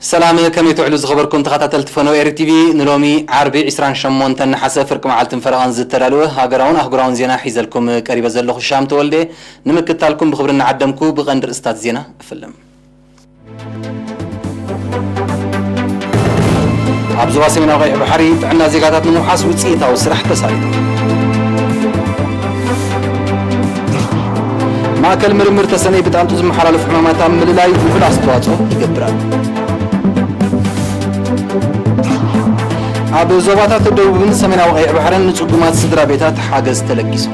ሰላም፣ ከመይ ትውዕሉ ዝኸበርኩም ተኸታተልቲ ፈነው ኤሪ ቲቪ? ንሎሚ ዓርቢ ዕስራን ሸሞንተን ነሓሰ ፍርቂ መዓልትን ፈረቓን ዝተዳለወ ሃገራውን ኣህጉራውን ዜና ሒዘልኩም ቀሪበ ዘለኹ ሻም ተወልደ። ንምክታልኩም ብኽብሪ እናዓደምኩ ብቐንዲ ርእስታት ዜና እፍልም። ኣብ ዞባ ሰሜናዊ ቀይሕ ባሕሪ ጥዕና ዜጋታት ንምውሓስ ውፅኢታዊ ስራሕ ተሳሊጡ። ማእከል ምርምር ተሰነይ ብጣንጡ ዝመሓላለፉ ሕማማት ኣብ ምልላይ ልዑል ኣስተዋፅኦ ይገብር ኣሎ። ኣብ ዞባታት ደቡብን ሰሜናዊ ቀይሕ ባሕርን ንፅጉማት ስድራ ቤታት ሓገዝ ተለጊሱ።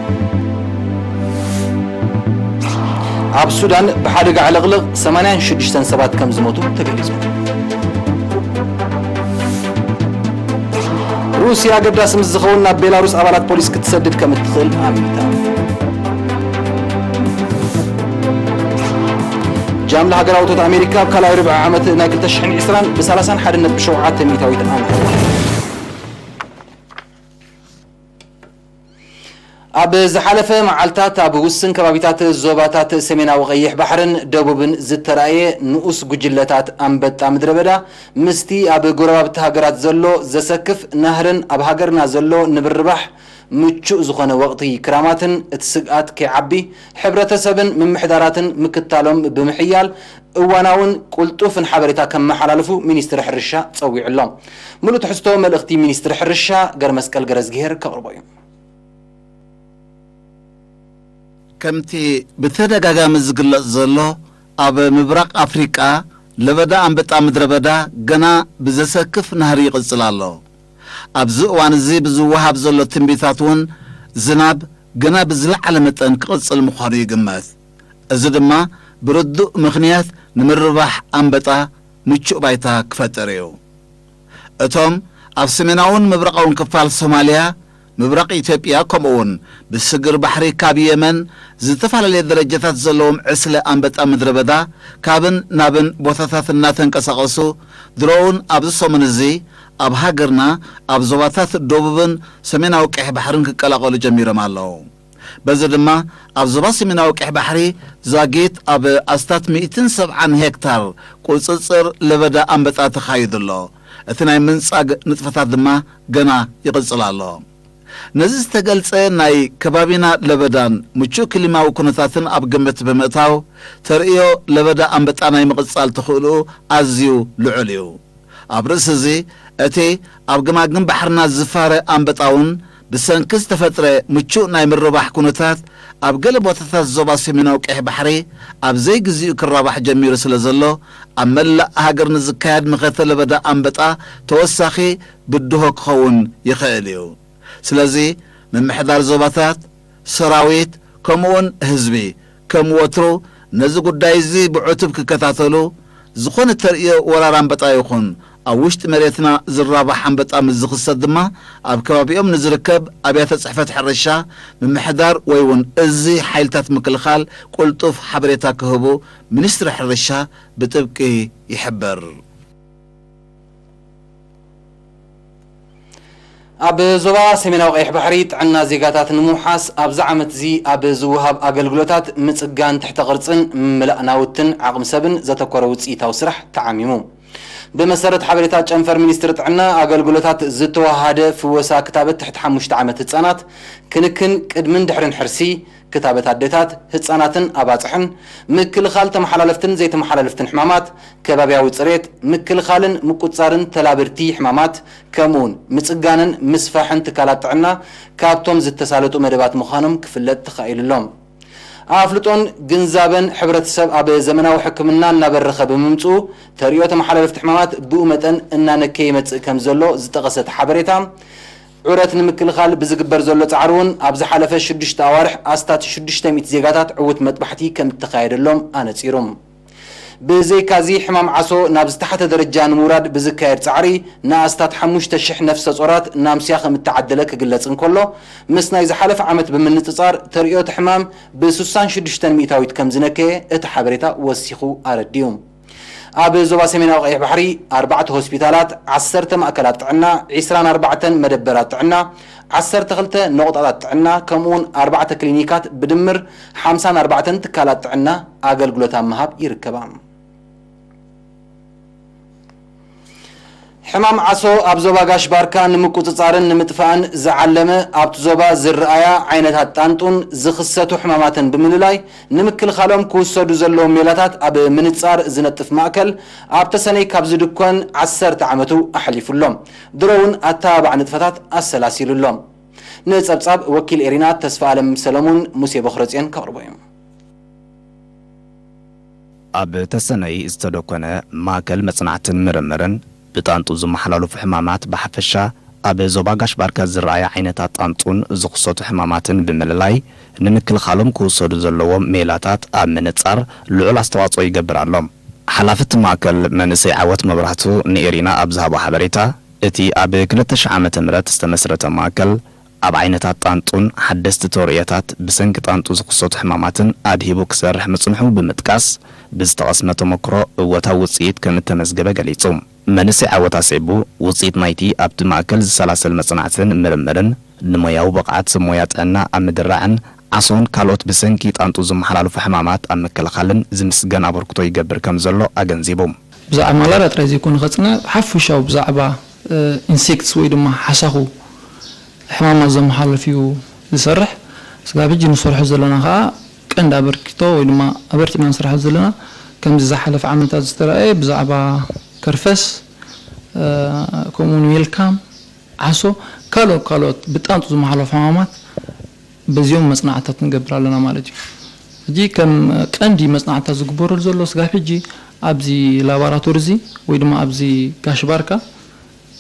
ኣብ ሱዳን ብሓደጋ ዕልቕልቕ ሰማንያን ሽዱሽተን ሰባት ከም ዝሞቱ ተገሊጹ። ሩስያ ኣገዳሲ ምስ ዝኸውን ናብ ቤላሩስ ኣባላት ፖሊስ ክትሰድድ ከም እትኽእል ኣሚታ። ጃምላ ሃገራዊ እቶት ኣሜሪካ ኣብ ካልኣይ ርብዒ ዓመት ናይ ክልተ ሽሕን ዕስራን ብ ሰላሳን ሓደን ነጥቢ ሸውዓተ ሚእታዊት ኣንፈት። ኣብ ዝሓለፈ መዓልታት ኣብ ውስን ከባቢታት ዞባታት ሰሜናዊ ቀይሕ ባሕርን ደቡብን ዝተራእየ ንኡስ ጉጅለታት ኣንበጣ ምድረ በዳ ምስቲ ኣብ ጎረባብቲ ሃገራት ዘሎ ዘሰክፍ ናህርን ኣብ ሃገርና ዘሎ ንምርባሕ ምቹእ ዝኾነ ወቕቲ ክራማትን እቲ ስግኣት ከይዓቢ ሕብረተሰብን ምምሕዳራትን ምክታሎም ብምሕያል እዋናውን ቅልጡፍን ሓበሬታ ከመሓላልፉ ሚኒስትሪ ሕርሻ ጸዊዑ ኣሎ። ሙሉእ ትሕዝቶ መልእኽቲ ሚኒስትሪ ሕርሻ ገረመስቀል ገረዝግሄር ከቕርቦ እዩ። ከምቲ ብተደጋጋሚ ዝግለጽ ዘሎ፣ ኣብ ምብራቕ ኣፍሪቃ ለበዳ ኣንበጣ ምድረ በዳ ገና ብዘሰክፍ ናህሪ ይቕጽል ኣሎ። ኣብዚ እዋን እዚ ብዝወሃብ ዘሎ ትንቢታት እውን ዝናብ ገና ብዝለዓለ መጠን ክቕጽል ምዃኑ ይግመት። እዚ ድማ ብርዱእ ምኽንያት ንምርባሕ ኣንበጣ ምቹእ ባይታ ክፈጥር እዩ። እቶም ኣብ ሰሜናውን ምብራቓውን ክፋል ሶማልያ፣ ምብራቕ ኢትዮጵያ፣ ከምኡ እውን ብስግር ባሕሪ ካብ የመን ዝተፈላለየ ደረጃታት ዘለዎም ዕስለ ኣንበጣ ምድረ በዳ ካብን ናብን ቦታታት እናተንቀሳቐሱ፣ ድሮ እውን ኣብዚ ሰሙን እዚ ኣብ ሃገርና ኣብ ዞባታት ደቡብን ሰሜናዊ ቀይሕ ባሕርን ክቀላቐሉ ጀሚሮም ኣለዉ። በዚ ድማ ኣብ ዞባ ሰሜናዊ ቀይሕ ባሕሪ ዛጊት ኣብ ኣስታት ሚእትን ሰብዓን ሄክታር ቁጽጽር ለበዳ ኣንበጣ ተኻይዱ ኣሎ። እቲ ናይ ምንጻግ ንጥፈታት ድማ ገና ይቕጽል ኣሎ። ነዚ ዝተገልጸ ናይ ከባቢና ለበዳን ምቹእ ክሊማዊ ኩነታትን ኣብ ግምት ብምእታው፣ ተርእዮ ለበዳ ኣንበጣ ናይ ምቕጻል ተኽእልኡ ኣዝዩ ልዑል እዩ። ኣብ ርእሲ እዚ፣ እቲ ኣብ ገማግም ባሕርና ዝፋረ ኣንበጣ እውን ብሰንኪ ዝተፈጥረ ምቹእ ናይ ምርባሕ ኩነታት ኣብ ገለ ቦታታት ዞባ ሰሜናዊ ቀይሕ ባሕሪ ኣብ ዘይግዚኡ ክራባሕ ጀሚሩ ስለ ዘሎ፣ ኣብ መላእ ሃገር ንዝካየድ መኸተ ለበዳ ኣንበጣ ተወሳኺ ብድሆ ክኸውን ይኽእል እዩ። ስለዚ፣ ምምሕዳር ዞባታት፣ ሰራዊት፣ ከምኡውን ህዝቢ ከም ወትሩ ነዚ ጉዳይ እዚ ብዕቱብ ክከታተሉ፣ ዝኾነ ተርእዮ ወራር ኣንበጣ ይኹን ኣብ ውሽጢ መሬትና ዝራባሕ ኣንበጣ ምስ ዝኽሰት ድማ ኣብ ከባቢኦም ንዝርከብ ኣብያተ ጽሕፈት ሕርሻ፣ ምምሕዳር ወይ እውን እዚ ሓይልታት ምክልኻል ቅልጡፍ ሓበሬታ ክህቡ ሚኒስትሪ ሕርሻ ብጥብቂ ይሕብር። ኣብ ዞባ ሰሜናዊ ቀይሕ ባሕሪ ጥዕና ዜጋታት ንምውሓስ ኣብዚ ዓመት እዚ ኣብ ዝወሃብ ኣገልግሎታት ምጽጋን ትሕተ ቅርጽን ምምላእ ናውትን ዓቕሚ ሰብን ዘተኮረ ውጽኢታዊ ስራሕ ተዓሚሙ። ብመሰረት ሓበሬታ ጨንፈር ሚኒስትሪ ጥዕና ኣገልግሎታት ዝተወሃደ ፍወሳ ክታበት ትሕቲ ሓሙሽተ ዓመት ህጻናት፣ ክንክን ቅድምን ድሕርን ሕርሲ፣ ክታበት ኣዴታት፣ ህጻናትን ኣባጽሕን፣ ምክልኻል ተመሓላለፍትን ዘይተመሓላለፍትን ሕማማት፣ ከባብያዊ ጽሬት፣ ምክልኻልን ምቁጽጻርን ተላብድቲ ሕማማት፣ ከምኡውን ምጽጋንን ምስፋሕን ትካላት ጥዕና ካብቶም ዝተሳለጡ መደባት ምዃኖም ክፍለጥ ተኻኢሉ ኣሎ። ኣፍልጦን ግንዛበን ሕብረተሰብ ኣብ ዘመናዊ ሕክምና እናበረኸ ብምምጽኡ፣ ተርእዮ ተመሓላለፍቲ ሕማማት ብኡ መጠን እናነከየ ይመጽእ ከም ዘሎ ዝጠቐሰ እቲ ሓበሬታ፣ ዑረት ንምክልኻል ብዝግበር ዘሎ ጻዕሪ እውን ኣብ ዝሓለፈ ሽዱሽተ ኣዋርሕ ኣስታት ሽዱሽተ ሚእቲ ዜጋታት ዕዉት መጥባሕቲ ከም እተኻየደሎም ኣነጺሩ። ብዘይካዚ፣ ሕማም ዓሶ ናብ ዝተሓተ ደረጃ ንምውራድ ብዝካየድ ጻዕሪ ንኣስታት ሓሙሽተ ሽሕ ነፍሰ ጾራት ናምስያ ከም እተዓደለ ክግለጽ እንከሎ፣ ምስ ናይ ዝሓለፈ ዓመት ብምንጽጻር ተርእዮ እቲ ሕማም ብስሳን ሽዱሽተን ሚእታዊት ከም ዝነከየ እቲ ሓበሬታ ወሲኹ ኣረዲኡ። ኣብ ዞባ ሰሜናዊ ቀይሕ ባሕሪ ኣርባዕተ ሆስፒታላት፣ ዓሰርተ ማእከላት ጥዕና፣ ዕስራን ኣርባዕተን መደበራት ጥዕና፣ ዓሰርተ ክልተ ነቑጣታት ጥዕና፣ ከምኡውን ኣርባዕተ ክሊኒካት ብድምር ሓምሳን ኣርባዕተን ትካላት ጥዕና ኣገልግሎት ኣብ ምሃብ ይርከባ። ሕማም ዓሶ ኣብ ዞባ ጋሽ ባርካ ንምቁጽጻርን ንምጥፋእን ዝዓለመ ኣብቲ ዞባ ዝረኣያ ዓይነታት ጣንጡን ዝኽሰቱ ሕማማትን ብምልላይ ንምክልኻሎም ክውሰዱ ዘለዎም ሜላታት ኣብ ምንጻር ዝነጥፍ ማእከል ኣብ ተሰነይ ካብ ዝድኮን ዓሰርተ ዓመቱ ኣሕሊፉ ኣሎ። ድሮ እውን ኣተባባዕ ንጥፈታት ኣሰላሲሉ ኣሎ። ንጸብጻብ ወኪል ኤሪና ተስፋ ኣለም ሰለሙን ሙሴ በኽረጽዮን ከቕርቦ እዩ። ኣብ ተሰነይ ዝተደኮነ ማእከል መጽናዕትን ምርምርን ብጣንጡ ዝመሓላለፉ ሕማማት ብሓፈሻ ኣብ ዞባ ጋሽ ባርካ ዝረኣያ ዓይነታት ጣንጡን ዝኽሰቱ ሕማማትን ብምልላይ ንምክልኻሎም ክውሰዱ ዘለዎም ሜላታት ኣብ ምንጻር ልዑል ኣስተዋጽኦ ይገብር ኣሎ። ሓላፊ እቲ ማእከል መንእሰይ ዓወት መብራህቱ ንኤሪና ኣብ ዝሃቦ ሓበሬታ፣ እቲ ኣብ ክልተ ሽሕ ዓመተ ምህረት ዝተመስረተ ማእከል ኣብ ዓይነታት ጣንጡን ሓደስቲ ተርእዮታት ብሰንኪ ጣንጡ ዝኽሰቱ ሕማማትን ኣድሂቡ ክሰርሕ ምጽንሑ ብምጥቃስ፣ ብዝተቐስመ ተመክሮ እወታዊ ውጽኢት ከም እተመዝገበ ገሊጹ። መንእሰይ ዓወት ኣሰይቡ፣ ውጽኢት ናይቲ ኣብቲ ማእከል ዝሰላሰል መጽናዕትን ምርምርን ንሞያዊ ብቕዓት ሰብ ሞያ ጥዕና ኣብ ምድራዕን ዓሶን ካልኦት ብሰንኪ ጣንጡ ዝመሓላለፉ ሕማማት ኣብ ምክልኻልን ዝምስገን ኣበርክቶ ይገብር ከም ዘሎ ኣገንዚቡ። ብዛዕባ ማላርያ ጥራይ ዘይኮነ ከጽንዕ፣ ሓፈሻዊ ብዛዕባ ኢንሴክትስ ወይ ድማ ሓሳኹ ሕማማት ዘመሓላልፍ እዩ ዝሰርሕ። ስጋብ ሕጂ ንሰርሖ ዘለና ከኣ ቀንዲ ኣበርክቶ ወይ ድማ ኣበርቲዕና ንሰርሖ ዘለና ከምዚ ዝሓለፈ ዓመታት ዝተራእየ ብዛዕባ ከርፈስ ከምኡ እውን ዌልካም ዓሶ ካልኦት ካልኦት ብጣንጡ ዝመሓላለፉ ሕማማት በዚኦም መጽናዕትታት ንገብር ኣለና ማለት እዩ። ሕጂ ከም ቀንዲ መጽናዕትታት ዝግበረሉ ዘሎ ስጋብ ሕጂ ኣብዚ ላባራቶሪ እዚ ወይ ድማ ኣብዚ ጋሽ ባርካ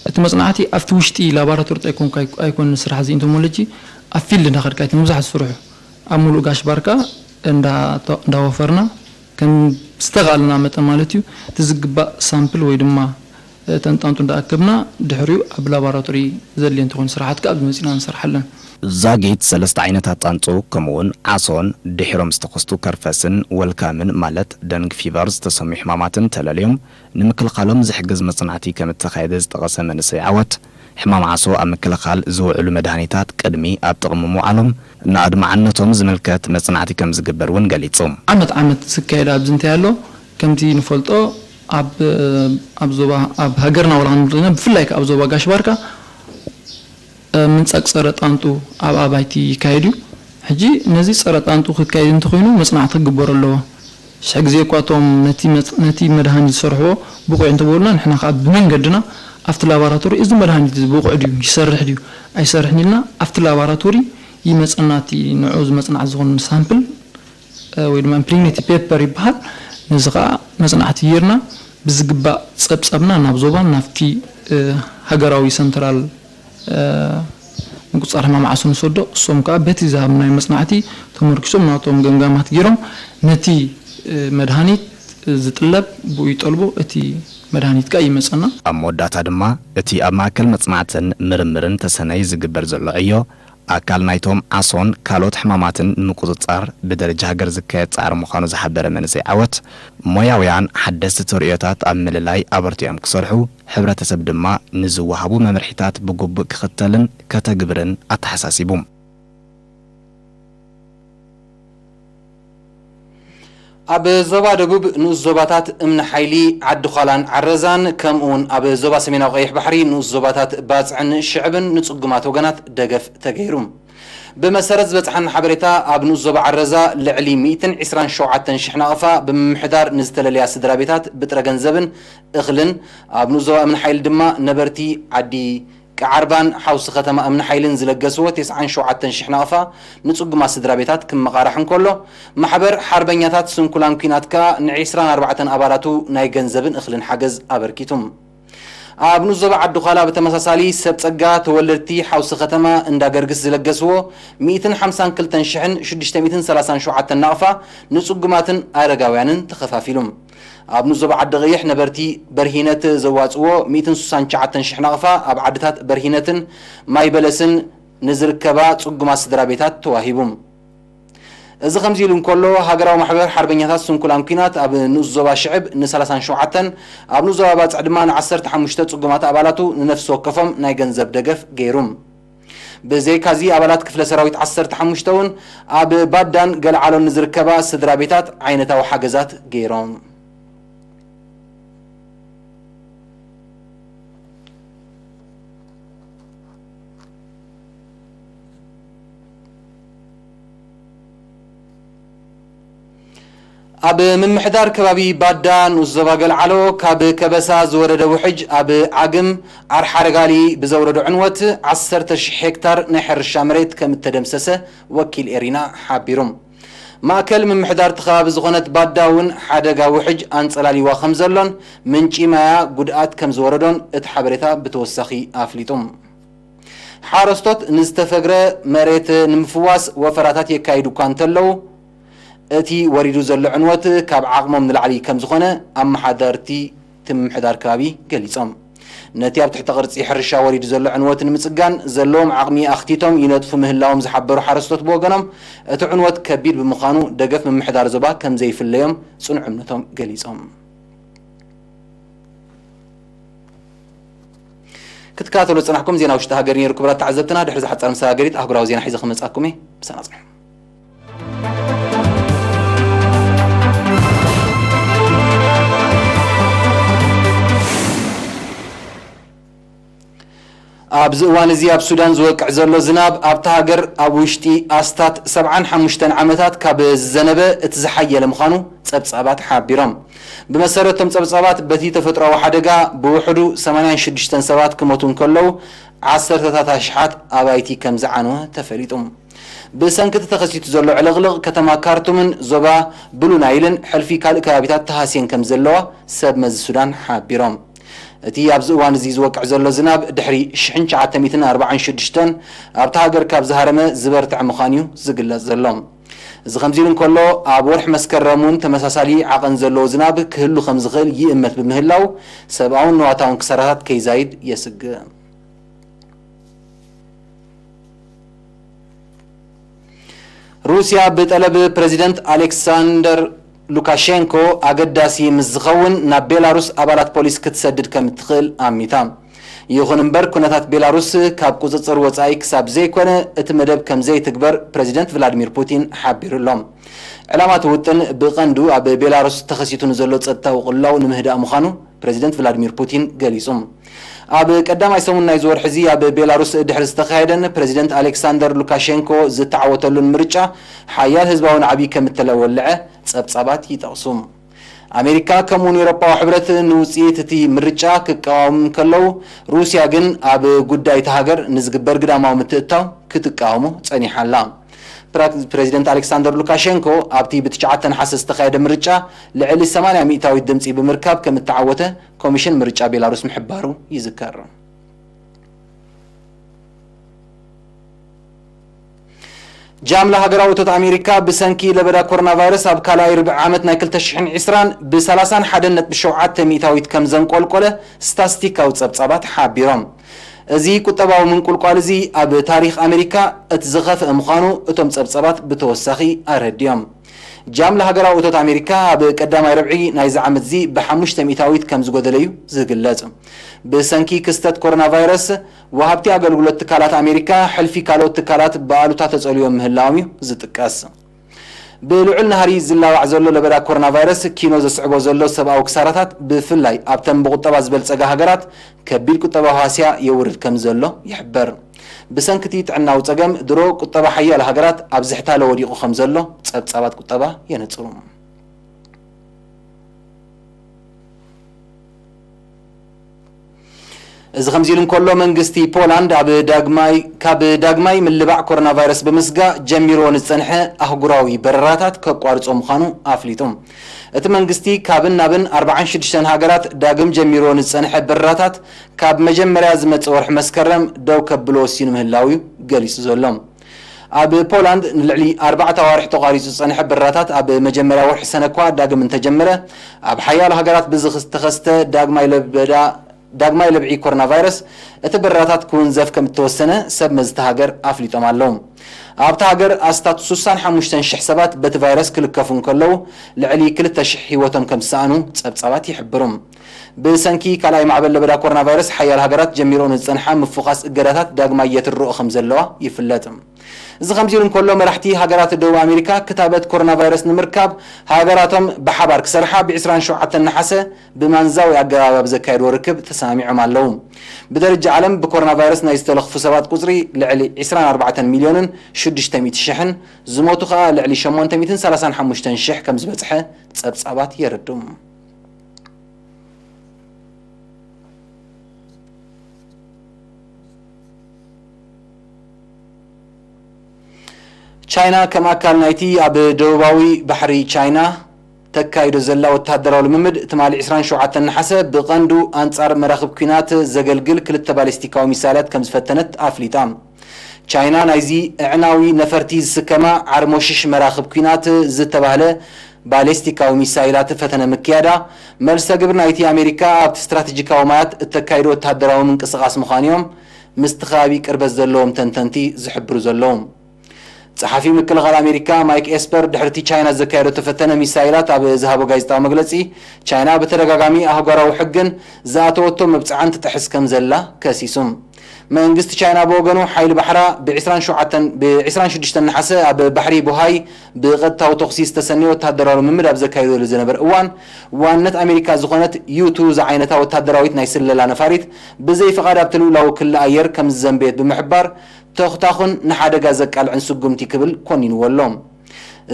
እቲ መጽናዕቲ ኣብቲ ውሽጢ ላባራቶሪ ጥራይ ኣይኮን ኣይኮን ስራሕ እዚ ኢንቶሞሎጂ ኣብ ፊልድ እንዳኸድካ እቲ መብዛሕትኡ ስርሑ ኣብ ሙሉእ ጋሽ ባርካ እንዳ እንዳወፈርና ከም ዝተኻልና መጠን ማለት እዩ እቲ ዝግባእ ሳምፕል ወይ ድማ ተንጣንጡ እንዳኣከብና ድሕሪኡ ኣብ ላባራቶሪ ዘድልየ እንተኾይኑ ስራሓት ከኣ ኣብዚ መጺና ንሰርሓለን። ዛጊት ሰለስተ ዓይነታት ጣንጡ ከምኡውን ዓሶን ድሒሮም ዝተኸስቱ ከርፈስን ወልካምን ማለት ደንግ ፊቨር ዝተሰምዩ ሕማማትን ተለልዮም ንምክልኻሎም ዝሕግዝ መጽናዕቲ ከም እተኻየደ ዝጠቐሰ መንእሰይ ዓወት፣ ሕማም ዓሶ ኣብ ምክልኻል ዝውዕሉ መድሃኒታት ቅድሚ ኣብ ጥቕሚ ምውዓሎም ንኣድማዕነቶም ዝምልከት መጽናዕቲ ከም ዝግበር እውን ገሊጹ። ዓመት ዓመት ዝካየድ ኣብዚ እንታይ ኣሎ ከምቲ ንፈልጦ ኣብ ኣብ ዞባ ኣብ ሃገርና ወላ ክንብል ኢና ብፍላይ ኣብ ዞባ ጋሽ ባርካ ምንጻግ ጸረ ጣንጡ ኣብ ኣባይቲ ይካየድ እዩ። ሕጂ ነዚ ጸረ ጣንጡ ክካየድ እንተኾይኑ መጽናዕቲ ክግበሮ ኣለዎ። ሽሕ ግዜ እኳ እቶም ነቲ መጽ- ነቲ መድሃኒት ዝሰርሕዎ ብቑዕ እንተበሉና ንሕና ከኣ ብመንገድና ኣብቲ ላባራቶሪ እዚ መድሃኒት እዚ ብቑዕ ድዩ ይሰርሕ ድዩ ኣይሰርሕን ኢልና ኣብቲ ላባራቶሪ ይመጸና እቲ ንዑ ዝመጽናዕ ዝኾነ ሳምፕል ወይ ድማ ኢምፕሪግኔቲ ፔፐር ይበሃል። ነዚ ከዓ መፅናዕቲ ጌርና ብዝግባእ ፀብፀብና ናብ ዞባን ናብቲ ሃገራዊ ሰንትራል ምቁፅፃር ሕማም ዓሶ ንሰዶ። እሶም ከዓ በቲ ዝሃብናዮ መፅናዕቲ ተመርኪሶም ናቶም ገምጋማት ጌሮም ነቲ መድሃኒት ዝጥለብ ብኡ ይጠልቡ፣ እቲ መድሃኒት ከዓ ይመፀና። ኣብ መወዳእታ ድማ እቲ ኣብ ማእከል መፅናዕትን ምርምርን ተሰነይ ዝግበር ዘሎ ዕዮ ኣካል ናይቶም ዓሶን ካልኦት ሕማማትን ንምቁጽጻር ብደረጃ ሃገር ዝካየድ ጻዕሪ ምዃኑ ዝሓበረ መንእሰይ ዓወት፣ ሞያውያን ሓደስቲ ተርእዮታት ኣብ ምልላይ ኣበርቲዖም ክሰርሑ፣ ሕብረተሰብ ድማ ንዝወሃቡ መምርሒታት ብግቡእ ክኽተልን ከተግብርን ኣተሓሳሲቡ። ኣብ ዞባ ደቡብ ንኡስ ዞባታት እምኒ ሓይሊ፣ ዓዲ ዃላን ዓረዛን፣ ከምኡ እውን ኣብ ዞባ ሰሜናዊ ቀይሕ ባሕሪ ንኡስ ዞባታት ባጽዕን ሽዕብን ንጽጉማት ወገናት ደገፍ ተገይሩ። ብመሰረት ዝበጽሓና ሓበሬታ፣ ኣብ ንኡስ ዞባ ዓረዛ ልዕሊ ሚእትን ዕስራን ሸውዓተን ሽሕ ናቕፋ ብምምሕዳር ንዝተለለያ ስድራ ቤታት ብጥረ ገንዘብን እኽልን፣ ኣብ ንኡስ ዞባ እምኒ ሓይሊ ድማ ነበርቲ ዓዲ ቀዓርባን ሓውሲ ከተማ እምኒ ሓይልን ዝለገስዎ ተስዓን ሸውዓተን ሽሕ ናቕፋ ንጽጉማት ስድራ ቤታት ክመቓራሕ እንከሎ፣ ማሕበር ሓርበኛታት ስንኩላን ኲናት ከኣ ንዒስራን ኣርባዕተን ኣባላቱ ናይ ገንዘብን እኽልን ሓገዝ ኣበርኪቱ። ኣብ ንኡስ ዞባ ዓዲ ዃላ ብተመሳሳሊ ሰብ ጸጋ ተወለድቲ ሓውሲ ከተማ እንዳ ገርግስ ዝለገስዎ ሚእትን ሓምሳን ክልተን ሽሕን ሽዱሽተ ሚእትን ሰላሳን ሸውዓተን ናቕፋ ንጽጉማትን ኣረጋውያንን ተኸፋፊሉ። ኣብ ንኡስ ዞባ ዓዲ ቀይሕ ነበርቲ በርሂነት ዘዋጽእዎ ሚእትን ስሳን ትሽዓተን ሽሕ ናቕፋ ኣብ ዓድታት በርሂነትን ማይ በለስን ንዝርከባ ጽጉማት ስድራ ቤታት ተዋሂቡ። እዚ ከምዚ ኢሉ እንከሎ፣ ሃገራዊ ማሕበር ሓርበኛታት ስንኩላን ኲናት ኣብ ንኡስ ዞባ ሽዕብ ን ሰላሳን ሸውዓተን፣ ኣብ ንኡስ ዞባ ባጽዕ ድማ ን ዓሰርተ ሓሙሽተ ጽጉማት ኣባላቱ ንነፍሲ ወከፎም ናይ ገንዘብ ደገፍ ገይሩ። ብዘይካዚ ኣባላት ክፍለ ሰራዊት ዓሰርተ ሓሙሽተ እውን ኣብ ባዳን ገልዓሎን ንዝርከባ ስድራ ቤታት ዓይነታዊ ሓገዛት ገይሮም። ኣብ ምምሕዳር ከባቢ ባዳ ንኡስ ዞባ ገልዓሎ ካብ ከበሳ ዝወረደ ውሕጅ ኣብ ዓግም ኣርሓረጋሊ ብዘውረዶ ዕንወት ዓሰርተ ሽሕ ሄክታር ናይ ሕርሻ መሬት ከም እተደምሰሰ ወኪል ኤሪና ሓቢሩ። ማእከል ምምሕዳር እቲ ከባቢ ዝኾነት ባዳ እውን ሓደጋ ውሕጅ ኣንጸላሊዋ ከም ዘሎን ምንጪ ማያ ጉድኣት ከም ዝወረዶን እቲ ሓበሬታ ብተወሳኺ ኣፍሊጡ። ሓረስቶት ንዝተፈግረ መሬት ንምፍዋስ ወፈራታት የካይዱ እኳ እንተለዉ፣ እቲ ወሪዱ ዘሎ ዕንወት ካብ ዓቕሞም ንላዕሊ ከም ዝኾነ ኣመሓደርቲ እቲ ምምሕዳር ከባቢ ገሊጾም። ነቲ ኣብ ትሕተ ቅርጺ ሕርሻ ወሪዱ ዘሎ ዕንወት ንምጽጋን ዘለዎም ዓቕሚ ኣኽቲቶም ይነጥፉ ምህላዎም ዝሓበሩ ሓረስቶት ብወገኖም፣ እቲ ዕንወት ከቢድ ብምዃኑ ደገፍ ምምሕዳር ዞባ ከም ዘይፍለዮም ጽኑዕ እምነቶም ገሊጾም። ክትከታተሉ ዝጸናሕኩም ዜና ውሽጢ ሃገር ነይሩ። ክቡራት ተዓዘብትና፣ ድሕሪ ዝሓጻር መሰጋገሪት ኣህጉራዊ ዜና ሒዘ ክመጻኩም እየ። ምሳና ጽንሑ። ኣብዚ እዋን እዚ ኣብ ሱዳን ዝወቅዕ ዘሎ ዝናብ ኣብታ ሃገር ኣብ ውሽጢ ኣስታት ሰብዓን ሓሙሽተን ዓመታት ካብ ዝዘነበ እቲ ዝሓየለ ምዃኑ ጸብጻባት ሓቢሮም። ብመሰረት እቶም ጸብጻባት፣ በቲ ተፈጥሮኣዊ ሓደጋ ብውሕዱ ሰማንያን ሽዱሽተን ሰባት ክሞቱ እንከለዉ፣ ዓሰርተታት ኣሽሓት ኣባይቲ ከም ዝዓነወ ተፈሊጡ። ብሰንኪ እቲ ተኸሲቱ ዘሎ ዕልቕልቕ፣ ከተማ ካርቱምን ዞባ ብሉ ናይልን ሕልፊ ካልእ ከባቢታት ተሃስየን ከም ዘለዋ ሰብ መዚ ሱዳን ሓቢሮም። እቲ ኣብዚ እዋን እዚ ዝወቅዕ ዘሎ ዝናብ፣ ድሕሪ ሽሕን ትሽዓተ ሚእትን ኣርባዓን ሽዱሽተን ኣብታ ሃገር ካብ ዝሃረመ ዝበርትዐ ምዃኑ እዩ ዝግለጽ ዘሎ። እዚ ከምዚ ኢሉ እንከሎ፣ ኣብ ወርሒ መስከረም እውን ተመሳሳሊ ዓቐን ዘለዎ ዝናብ ክህሉ ከም ዝኽእል ይእመት ብምህላው፣ ሰብኣውን ንዋታውን ክሳራታት ከይዛይድ የስግእ። ሩስያ ብጠለብ ፕረዚደንት ኣሌክሳንደር ሉካሼንኮ ኣገዳሲ ምስ ዝኸውን ናብ ቤላሩስ ኣባላት ፖሊስ ክትሰድድ ከም እትኽእል ኣሚታ። ይኹን እምበር፣ ኩነታት ቤላሩስ ካብ ቁጽጽር ወጻኢ ክሳብ ዘይኮነ፣ እቲ መደብ ከም ዘይትግበር ፕረዚደንት ቭላድሚር ፑቲን ሓቢሩ ኣሎ። ዕላማ እቲ ውጥን ብቐንዱ ኣብ ቤላሩስ ተኸሲቱ ንዘሎ ጸጥታዊ ቅልውላው ንምህዳእ ምዃኑ ፕረዚደንት ቭላድሚር ፑቲን ገሊጹ። ኣብ ቀዳማይ ሰሙን ናይዚ ወርሒ እዚ ኣብ ቤላሩስ ድሕሪ ዝተኻየደን ፕረዚደንት ኣሌክሳንደር ሉካሼንኮ ዝተዓወተሉን ምርጫ፣ ሓያል ህዝባዊ ናዕቢ ከም እተወልዐ ጸብጻባት ይጠቕሱ። ኣሜሪካ ከምኡውን ኤውሮጳዊ ሕብረት ንውጽኢት እቲ ምርጫ ክቃወሙ እንከለዉ፣ ሩስያ ግን ኣብ ጉዳይ እታ ሃገር ንዝግበር ግዳማዊ ምትእትታው ክትቃወሞ ጸኒሓ ኣላ። ፕራ-፣ ፕረዚደንት ኣሌክሳንደር ሉካሼንኮ ኣብቲ ብትሽዓተ ነሓሰ ዝተኻየደ ምርጫ ልዕሊ ሰማንያ ሚእታዊት ድምጺ ብምርካብ ከም እተዓወተ ኮሚሽን ምርጫ ቤላሩስ ምሕባሩ ይዝከር። ጃምላ ሃገራዊ እቶት ኣሜሪካ ብሰንኪ ለበዳ ኮሮና ቫይረስ ኣብ ካልኣይ ርብዒ ዓመት ናይ ክልተ ሽሕን ዕስራን ብሰላሳን ሓደን ነጥቢ ሸውዓተ ሚእታዊት ከም ዘንቆልቆለ ስታስቲካዊ ጸብጻባት ሓቢሮም። እዚ ቁጠባዊ ምንቁልቋል እዚ ኣብ ታሪኽ ኣሜሪካ እቲ ዝኸፍአ ምዃኑ እቶም ጸብጻባት ብተወሳኺ ኣረዲኦም። ጃምላ ሃገራዊ እቶት ኣሜሪካ ኣብ ቀዳማይ ርብዒ ናይዚ ዓመት እዚ ብሓሙሽተ ሚእታዊት ከም ዝጎደለ እዩ ዝግለጽ። ብሰንኪ ክስተት ኮሮና ቫይረስ፣ ወሃብቲ ኣገልግሎት ትካላት ኣሜሪካ ሕልፊ ካልኦት ትካላት ብኣሉታ ተጸልዮም ምህላዎም እዩ ዝጥቀስ። ብልዑል ናህሪ ዝላባዕ ዘሎ ለበዳ ኮሮና ቫይረስ ኪኖ ዘስዕቦ ዘሎ ሰብኣዊ ክሳራታት፣ ብፍላይ ኣብተን ብቁጠባ ዝበልጸጋ ሃገራት፣ ከቢድ ቁጠባዊ ሃስያ የውርድ ከም ዘሎ ይሕበር። ብሰንኪ እቲ ጥዕናዊ ጸገም፣ ድሮ ቁጠባ ሓያሎ ሃገራት ኣብ ዝሕታለ ወዲቑ ከም ዘሎ ጸብጻባት ቁጠባ የነጽሩ። እዚ ከምዚ ኢሉ እንከሎ፣ መንግስቲ ፖላንድ ኣብ ዳግማይ፣ ካብ ዳግማይ ምልባዕ ኮሮና ቫይረስ ብምስጋእ ጀሚርዎ ንዝጸንሐ ኣህጉራዊ በረራታት ከቋርጾ ምዃኑ ኣፍሊጡ። እቲ መንግስቲ ካብን ናብን ኣርባዓን ሽዱሽተን ሃገራት ዳግም ጀሚርዎ ንዝጸንሐ በረራታት ካብ መጀመርያ ዝመጽእ ወርሒ መስከረም ደው ከብሎ ወሲኑ ምህላው እዩ ገሊጹ ዘሎ። ኣብ ፖላንድ ንልዕሊ ኣርባዕተ ኣዋርሕ ተቋሪጹ ዝጸንሐ በረራታት ኣብ መጀመርያ ወርሒ ሰነ እኳ ዳግም እንተጀመረ፣ ኣብ ሓያሎ ሃገራት ብዝተኸስተ ዳግማይ ለበዳ፣ ዳግማይ ለብዒ ኮሮና ቫይረስ እቲ በረራታት ክውንዘፍ ከም እተወሰነ ሰብ መዚ እታ ሃገር ኣፍሊጦም ኣለዉ። ኣብታ ሃገር ኣስታት ስሳን ሓሙሽተን ሽሕ ሰባት በቲ ቫይረስ ክልከፉ እንከለዉ፣ ልዕሊ ክልተ ሽሕ ህይወቶም ከም ዝሰኣኑ ጸብጻባት ይሕብሩ። ብሰንኪ ካልኣይ ማዕበል ለበዳ ኮሮና ቫይረስ፣ ሓያሎ ሃገራት ጀሚሮ ንዝጸንሓ ምፉኻስ እገዳታት ዳግማይ የትርኦ ከም ዘለዋ ይፍለጥ። እዚ ከምዚ ኢሉ እንከሎ፣ መራሕቲ ሃገራት ደቡብ ኣሜሪካ ክታበት ኮሮና ቫይረስ ንምርካብ ሃገራቶም ብሓባር ክሰርሓ ብ ዕስራን ሸውዓተን ነሓሰ ብማንዛዊ ኣገባብ ኣብ ዘካየድዎ ርክብ ተሰማሚዖም ኣለዉ። ብደረጃ ዓለም ብኮሮና ቫይረስ ናይ ዝተለኽፉ ሰባት ቁጽሪ ልዕሊ ዕስራን ኣርባዕተን ሚልዮንን ሽዱሽተ ሚእቲ ሽሕን፣ ዝሞቱ ከኣ ልዕሊ ሸሞንተ ሚእትን ሰላሳን ሓሙሽተን ሽሕ ከም ዝበጽሐ ጸብጻባት የረድኡ። ቻይና ከም ኣካል ናይቲ ኣብ ደቡባዊ ባሕሪ ቻይና ተካይዶ ዘላ ወተሃደራዊ ልምምድ፣ ትማሊ ዕስራን ሸውዓተን ነሓሰ ብቐንዱ ኣንጻር መራኽብ ኲናት ዘገልግል ክልተ ባሊስቲካዊ ሚሳይላት ከም ዝፈተነት ኣፍሊጣ። ቻይና ናይዚ እዕናዊ ነፈርቲ ዝስከማ ዓርሞሽሽ መራኽብ ኲናት ዝተባህለ ባሊስቲካዊ ሚሳይላት ፈተነ ምክያዳ፣ መልሰ ግብሪ ናይቲ ኣሜሪካ ኣብቲ ስትራቴጂካዊ ማያት እተካይዶ ወተሃደራዊ ምንቅስቓስ ምዃኑ እዮም ምስቲ ከባቢ ቅርበት ዘለዎም ተንተንቲ ዝሕብሩ ዘለዉ። ጸሓፊ ምክልኻል ኣሜሪካ ማይክ ኤስፐር ድሕርቲ ቻይና ዘካየደቶ ፈተነ ሚሳይላት ኣብ ዝሃቦ ጋዜጣዊ መግለጺ፣ ቻይና ብተደጋጋሚ ኣህጓራዊ ሕግን ዝኣተወቶ መብጽዓን ትጥሕስ ከም ዘላ ከሲሱ። መንግስቲ ቻይና ብወገኑ፣ ሓይሊ ባሕራ ብ ዕስራን ሸውዓተን ብ ዕስራን ሽዱሽተን ነሓሰ ኣብ ባሕሪ ቦሃይ ብቐጥታዊ ተኹሲ ዝተሰነየ ወተሃደራዊ ልምምድ ኣብ ዘካየደሉ ዝነበረ እዋን፣ ዋንነት ኣሜሪካ ዝኾነት ዩ ቱ ዝዓይነታ ወተሃደራዊት ናይ ስለላ ነፋሪት ብዘይ ፍቓድ ኣብቲ ልኡላዊ ክሊ ኣየር ከም ዝዘንበየት ብምሕባር፣ ተኹታኹን ንሓደጋ ዘቃልዕን ስጉምቲ ክብል ኮኒንዎ ኣሎ።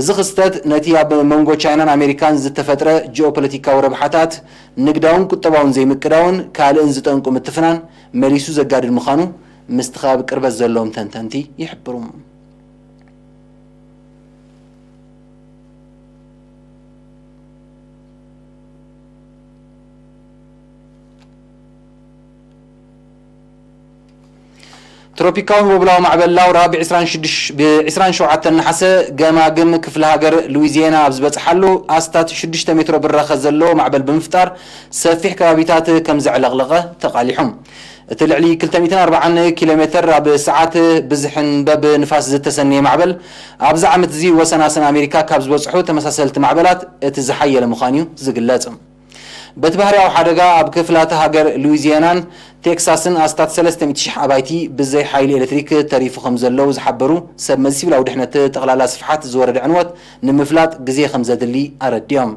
እዚ ክስተት ነቲ ኣብ መንጎ ቻይናን ኣሜሪካን ዝተፈጥረ ጂኦፖለቲካዊ ረብሓታት፣ ንግዳውን ቁጠባውን ዘይምቅዳውን ካልእን ዝጠንቁ ምትፍናን መሊሱ ዘጋድድ ምዃኑ ምስቲ ከባቢ ቅርበት ዘለዎም ተንተንቲ ይሕብሩ። ትሮፒካዊ ህቦብላዊ ማዕበል ላውራ ብ ዕስራን ሽዱሽተ፣ ብ ዕስራን ሸውዓተን ነሓሰ ገማግም ክፍለ ሃገር ሉዊዚያና ኣብ ዝበጽሓሉ ኣስታት ሽዱሽተ ሜትሮ ብራኸ ዘለዎ ማዕበል ብምፍጣር ሰፊሕ ከባቢታት ከም ዘዕለቕለቐ ተቓሊሑ። እቲ ልዕሊ ክልተ ሚእትን ኣርባዓን ኪሎ ሜትር ኣብ ሰዓት ብዝሕንበብ ንፋስ ዝተሰነየ ማዕበል፣ ኣብዚ ዓመት እዚ ወሰናስን ኣሜሪካ ካብ ዝበጽሑ ተመሳሰልቲ ማዕበላት እቲ ዝሓየለ ምዃኑ እዩ ዝግለጽ። በቲ ባህርያዊ ሓደጋ፣ ኣብ ክፍላተ ሃገር ሉዊዚያናን ቴክሳስን ኣስታት ሰለስተ ሚእቲ ሽሕ ኣባይቲ ብዘይ ሓይሊ ኤሌክትሪክ ተሪፉ ከም ዘለዉ ዝሓበሩ ሰብ መዚ ሲቪላዊ ድሕነት፣ ጠቕላላ ስፍሓት ዝወረደ ዕንወት ንምፍላጥ ግዜ ከም ዘድሊ ኣረዲኦም።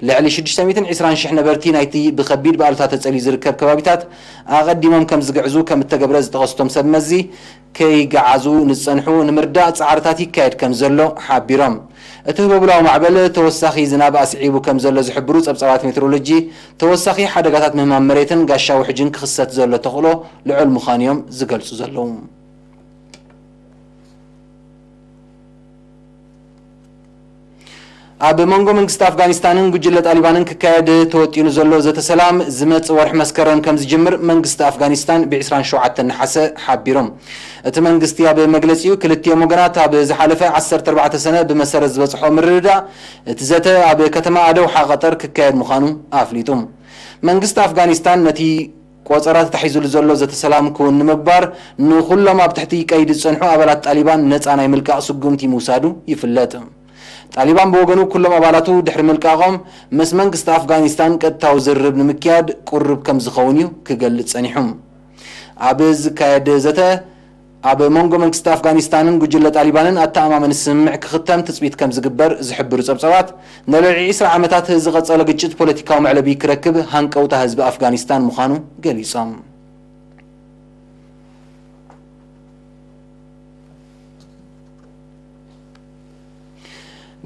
ልዕሊ ሽዱሽተ ሚእትን ዕስራን ሽሕ ነበርቲ ናይቲ ብኸቢድ ባእልታት ተጸልዩ ዝርከብ ከባቢታት ኣቐዲሞም ከም ዝግዕዙ ከም እተገብረ ዝጠቐሱ እቶም ሰብ መዚ፣ ከይገዓዙ ንዝጸንሑ ንምርዳእ ጻዕርታት ይካየድ ከም ዘሎ ሓቢሮም። እቲ ህቦብላዊ ማዕበል ተወሳኺ ዝናብ ኣስዒቡ ከም ዘሎ ዝሕብሩ ጸብጻባት ሜትሮሎጂ፣ ተወሳኺ ሓደጋታት ምህማም መሬትን ጋሻ ውሕጅን ክኽሰት ዘሎ ተኽእሎ ልዑል ምዃኑ እዮም ዝገልጹ ዘለዉ። ኣብ መንጎ መንግስቲ ኣፍጋኒስታንን ጉጅለ ጣሊባንን ክካየድ ተወጢኑ ዘሎ ዘተ ሰላም ዝመጽእ ወርሒ መስከረም ከም ዝጅምር መንግስቲ ኣፍጋኒስታን ብ ዕስራን ሸውዓተን ነሓሰ ሓቢሩ። እቲ መንግስቲ ኣብ መግለጺኡ፣ ክልቲኦም ወገናት ኣብ ዝሓለፈ ዓሰርተ ኣርባዕተ ሰነ ብመሰረት ዝበጽሖ ምርድዳእ፣ እቲ ዘተ ኣብ ከተማ ኣደውሓ ቀጠር ክካየድ ምዃኑ ኣፍሊጡ። መንግስቲ ኣፍጋኒስታን ነቲ ቆጸራ ተታሒዙሉ ዘሎ ዘተ ሰላም ክውን ንምግባር፣ ንኹሎም ኣብ ትሕቲ ቀይዲ ዝጸንሑ ኣባላት ጣሊባን ነጻ ናይ ምልቃቕ ስጉምቲ ምውሳዱ ይፍለጥ። ጣሊባን ብወገኑ፣ ኩሎም ኣባላቱ ድሕሪ ምልቃቖም፣ ምስ መንግስቲ ኣፍጋኒስታን ቀጥታዊ ዝርርብ ንምክያድ ቅሩብ ከም ዝኸውን እዩ ክገልጽ ጸኒሑ። ኣብ ዝካየድ ዘተ፣ ኣብ መንጎ መንግስቲ ኣፍጋኒስታንን ጉጅለ ጣሊባንን ኣተኣማመኒ ስምምዕ ክኽተም ትጽቢት ከም ዝግበር ዝሕብሩ ጸብጻባት፣ ንልዕሊ ዕስራ ዓመታት ዝቐጸለ ግጭት ፖለቲካዊ መዕለቢ ክረክብ ሃንቀውታ ህዝቢ ኣፍጋኒስታን ምዃኑ ገሊጾም።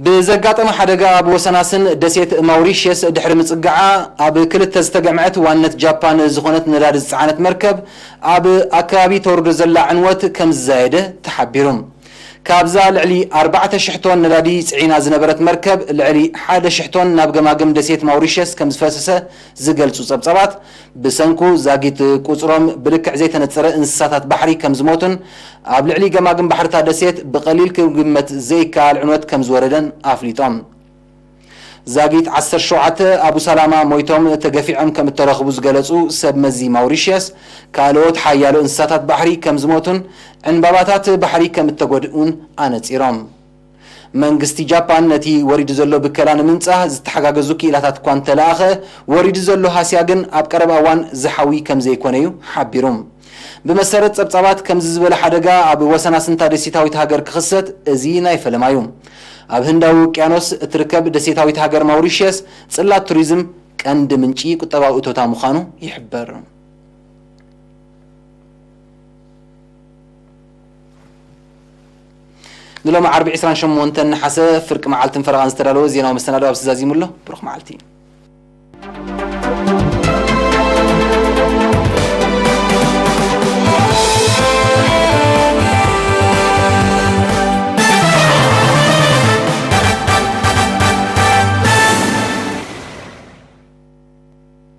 ብዘጋጠመ ሓደጋ ኣብ ወሰናስን ደሴት ማውሪሽየስ ድሕሪ ምጽግዓ፣ ኣብ ክልተ ዝተገምዐት ዋነት ጃፓን ዝኾነት ነዳዲ ዝጸዓነት መርከብ ኣብ ኣከባቢ ተውርዶ ዘላ ዕንወት ከም ዝዛየደ ተሓቢሩ። ካብዛ ልዕሊ ኣርባዕተ ሽሕ ቶን ነዳዲ ጽዒና ዝነበረት መርከብ፣ ልዕሊ ሓደ ሽሕ ቶን ናብ ገማግም ደሴት ማውሪሽየስ ከም ዝፈሰሰ ዝገልጹ ጸብጻባት፣ ብሰንኩ ዛጊት ቁጽሮም ብልክዕ ዘይተነጸረ እንስሳታት ባሕሪ ከም ዝሞቱን ኣብ ልዕሊ ገማግም ባሕርታ ደሴት ብቐሊል ክግመት ዘይከኣል ዕንወት ከም ዝወረደን ኣፍሊጦም። ዛጊት ዓሰርተ ሸውዓተ ኣቡሳላማ ሞይቶም ተገፊዖም ከም እተረኽቡ ዝገለጹ ሰብ መዚ ማውሪሽየስ፣ ካልኦት ሓያሎ እንስሳታት ባሕሪ ከም ዝሞቱን ዕንባባታት ባሕሪ ከም እተጎድኡን ኣነጺሮም። መንግስቲ ጃፓን ነቲ ወሪዱ ዘሎ ብከላ ንምንጻህ ዝተሓጋገዙ ክኢላታት እኳ እንተለኣኸ፣ ወሪዱ ዘሎ ሃስያ ግን ኣብ ቀረባ እዋን ዝሓዊ ከም ዘይኮነ እዩ ሓቢሩ። ብመሰረት ጸብጻባት፣ ከምዚ ዝበለ ሓደጋ ኣብ ወሰናስንታ ደሴታዊት ሃገር ክኽሰት እዚ ናይ ፈለማ እዩ። ኣብ ህንዳዊ ውቅያኖስ እትርከብ ደሴታዊት ሃገር ማውሪሽየስ፣ ጽላት ቱሪዝም ቀንዲ ምንጪ ቁጠባዊ እቶታ ምዃኑ ይሕበር። ንሎሚ ዓርቢ ዕስራን ሸሞንተን ነሓሰ ፍርቂ መዓልትን ፈረቓን ዝተዳለወ ዜናዊ መሰናዶ ኣብዚ ዛዚሙ ኣሎ። ብሩኽ መዓልቲ።